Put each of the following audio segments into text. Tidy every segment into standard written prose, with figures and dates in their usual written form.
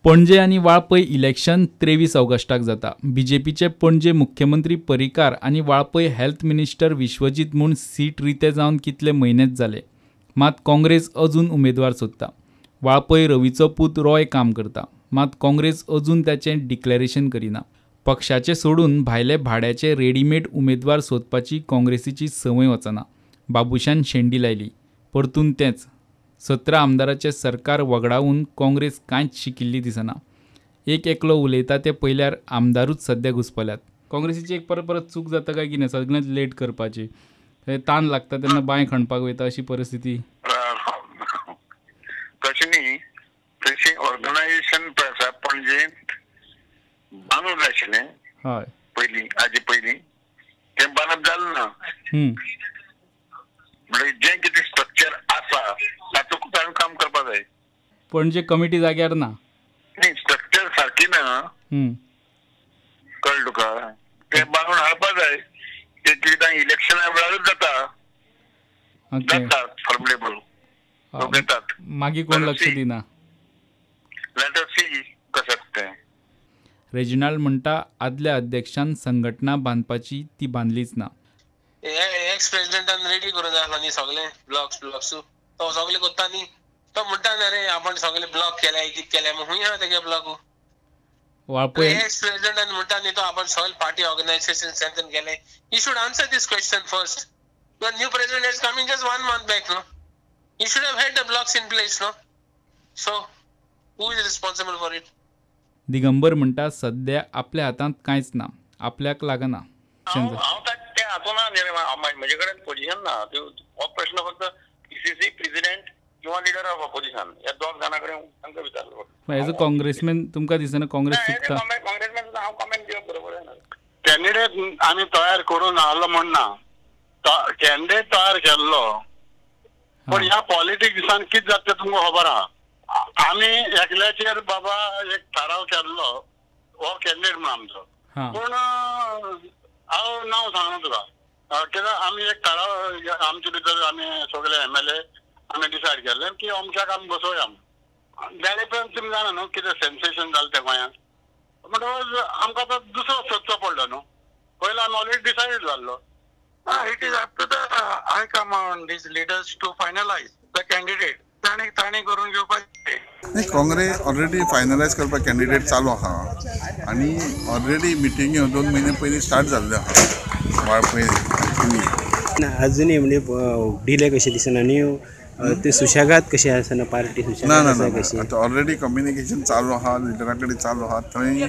पणजे आनी वाळपय इलेक्शन 23 ऑगस्टाक जाता. बीजेपीचे पणजे मुख्यमंत्री पर्रीकार आनी वाळपय हेल्थ मिनिस्टर विश्वजीत म्हूण सीट रिते जावन कितले म्हयनेच जाले. मात काँग्रेस अजून उमेदवार सोदता. वाळपय रवीचो पूत रॉय काम करता, मात काँग्रेस अजून ताचें डिक्लेरेशन करिना. पक्षाचे सोडून भायले भाड्याचे रेडीमेड उमेदवार सोदपाची काँग्रेसीची संवय वचना. बाबुशान शेंडी लायली, परतून तेंच. 17 आमदाराचें सरकार वगडावन काँग्रेस कांयच शिकिल्ली दिसना. एक एकलो उलयता ते पळयल्यार आमदारूच सद्या घुस्पल्यात. काँग्रेसीची एक परत परत चूक जाता काय कितें, सगळेंच लेट करपाची, तान लागता तेन्ना बांय खणपाक वयता अशी परिस्थिती. तशें न्ही, तशें ऑर्गनायझेशन आसा पणजेंत बांदूंक जाय आशिल्लें. हय, पयलीं हाजे पयलीं तें बांदप जालें ना. म्हणजे जें कितें स्ट्रक्चर आसा तातूंत आमी काम करपाक जाय. पणजे कमिटी जाग्यार ना, न्ही स्ट्रक्चर सारकी ना, कळ्ळें तुका, तें बांदून हाडपाक जाय. ते कितें इलेक्शना वेळारूच जाता, जाता फॉर्मुलेबल लोक येतात, मागीर कोण लक्ष दिना. Let us सी कशें तें. रेजिनाल्ड म्हणटा आदल्या अध्यक्षान संघटना बांदपाची ती बांदलीच ना. एक्स प्रेसिडेंटान रेडी करून आसलो न्ही सगळे ब्लॉक्स ब्लॉक्स, तो सगळे करता न्ही, तो म्हणटा ना रे आपण सगळे ब्लॉक केल्या कितें केल्या, खंय आहा तेगे ब्लॉक. वाळपय एक्स प्रेसिडेंटान म्हणटा न्ही तो आपण सगळे पार्टी ऑर्गनायझेशन स्ट्रेंथन केले. He should answer this question first. The new president is coming just 1 month back no, he should have had the blocks in place no, so who is responsible for it. Digambar म्हणटा सद्या आपल्या हातांत कांयच ना, आपल्याक लागना. हांव तें हातूंत ना, म्हजे कडेन पोजिशन ना. हो प्रश्न फक्त पीसीसी प्रेसिडेंट किंवा लिडर ऑफ ऑपोजिशन ह्या दोग जाणां कडेन तांकां विचारलो. एज अ काँग्रेसमॅन तुमकां दिसना काँग्रेस चुकता? काँग्रेसमॅन सुद्दां हांव कॉमेंट दिवप बरोबर जायना. कॅन्डिडेट आमी तयार करून आहलो म्हण ना, कॅन्डिडेट तयार केल्लो, पण ह्या पॉलिटिक्सान कितें जाता तें तुमकां खबर आहा. आमी एकल्याचेर बाबा एक थाराव केल्लो हो कॅन्डिडेट म्हूण आमचो, पूण हांव नांव सांगना तुका, कित्याक आमी एक थाराव आमचे भितर आमी सगळे एमएलए आमी डिसायड केल्ले की अमक्याक आमी बसोवया. जाले उपरांत तुमी जाणा न्हू कितें सेन्सेशन जालें तें गोंयांत, म्हणटकच आमकां आतां दुसरो सोदचो पडलो न्हू, पयलो आमी ऑलरेडी डिसायड जाल्लो. It is up to the high command, these leaders to finalize the candidate. ताणी करून घेवपाचें. नाही, काँग्रेस ऑलरेडी फायनलायज करपाक कॅन्डिडेट चालू आहा आनी ऑलरेडी मिटिंग्यो 2 म्हयने पयलीं स्टार्ट जाल्ल्यो आहा वाळपय. अजुनूय म्हणजे डिले कशें दिसना आनी ते सुशेगाद कशें आसना, पार्टी ना ना आतां ऑलरेडी कम्युनिकेशन चालू आहा, लिडरा कडेन चालू आहा, थंय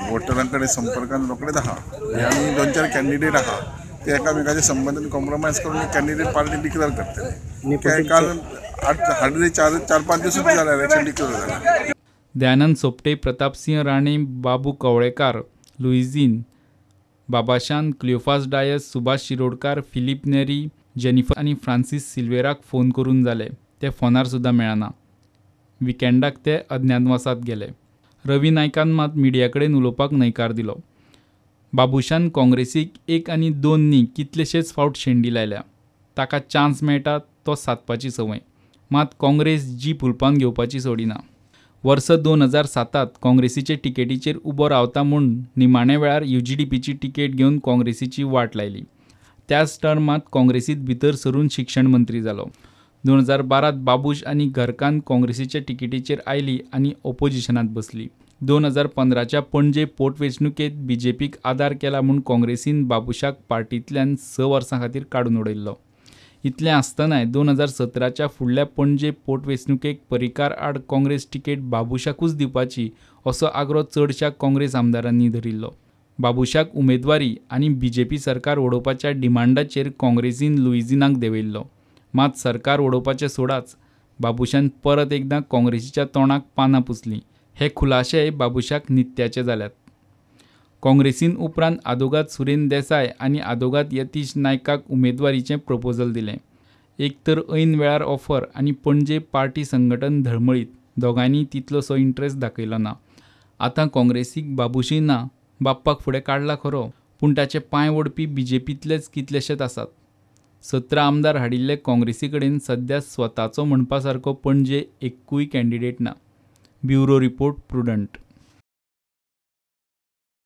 वोटरां कडेन संपर्कान रोखडेच आहा आनी 2-4 कॅन्डिडेट आहा ते एकामेकाच्या संबंदान कॉम्प्रोमायज करून कॅन्डिडेट पार्टी डिक्लेअर करतले. काल हार्डली 4-5 दिवस जाले इलेक्शन डिक्लेअर जालें. दयानंद सोपटे, प्रतापसिंह राणे, बाबू कवळेकार, लुईझीन, बाबाशान, क्लियोफास डायस, सुभाष शिरोडकार, फिलीप नेरी, जेनिफर आनी फ्रांसीस सिल्वेराक फोन करून जाले, ते फोनार सुद्दां मेळना. विकेंडाक ते अज्ञातवासात गेले. रवी नायकान मात मिडिया कडेन उलोवपाक न्हयकार दिलो. बाबुशान काँग्रेसीक 1 आनी 2 न्ही कितलेशेच फावट शेंडी लायल्या. ताका चान्स मेळटा तो सादपाची संवय, मात काँग्रेस जीप हुलपावन घेवपाची सोडिना. वर्स 2007 काँग्रेसीचे टिकेटीचेर उबो रावता म्हूण निमाण्या वेळार UGDPची तिकेट घेवन काँग्रेसीची वाट लायली. त्याच टर्मांत काँग्रेसीत भितर सरून शिक्षण मंत्री जालो. 2012 बाबूश आनी घरकान्न काँग्रेसीच्या तिकेटीचेर आयली आनी ओपोजिशनांत बसली. 2015च्या पणजे पोटवेंचणुकेंत बीजेपीक आदार केला म्हूण काँग्रेसीन बाबूशाक पार्टींतल्यान 6 वर्सां खातीर काडून उडयल्लो. इतलें आसतनाय 2017च्या फुडल्या पणजे पोटवेंचणुकेक पर्रीकार आड काँग्रेस तिकेट बाबूशाकूच दिवपाची असो आग्रो चडश्या काँग्रेस आमदारांनी धरिल्लो. बाबूशाक उमेदवारी आनी बीजेपी सरकार उडोवपाच्या डिमांडाचेर काँग्रेसीन लुईझिनाक देंवयल्लो. मात सरकार उडोवपाचें सोडाच, बाबूशान परत एकदां काँग्रेसीच्या तोंडाक पानां पुसलीं. हे खुलाशेय बाबूशाक नित्याचे जाल्यात. काँग्रेसीन उपरांत आदोगाद सुरेन देसाय आनी आदोगाद यतीश नायकाक उमेदवारीचें प्रपोजल दिलें. एक तर ऐन वेळार ऑफर आनी पणजे पार्टी संघटन धळमळीत दोगांयनी तितलोसो इंट्रस्ट दाखयलो ना. आतां काँग्रेसीक बाबूशय ना, बाप्पाक फुडें काडला खरो, पूण ताचे पांय ओडपी बीजेपींतलेच कितलेशेच आसात. 17 आमदार हाडिल्ले काँग्रेसी कडेन सद्या स्वताचो म्हणपा सारको पणजे एक्कूय कॅन्डिडेट ना. Bureau report, Prudent.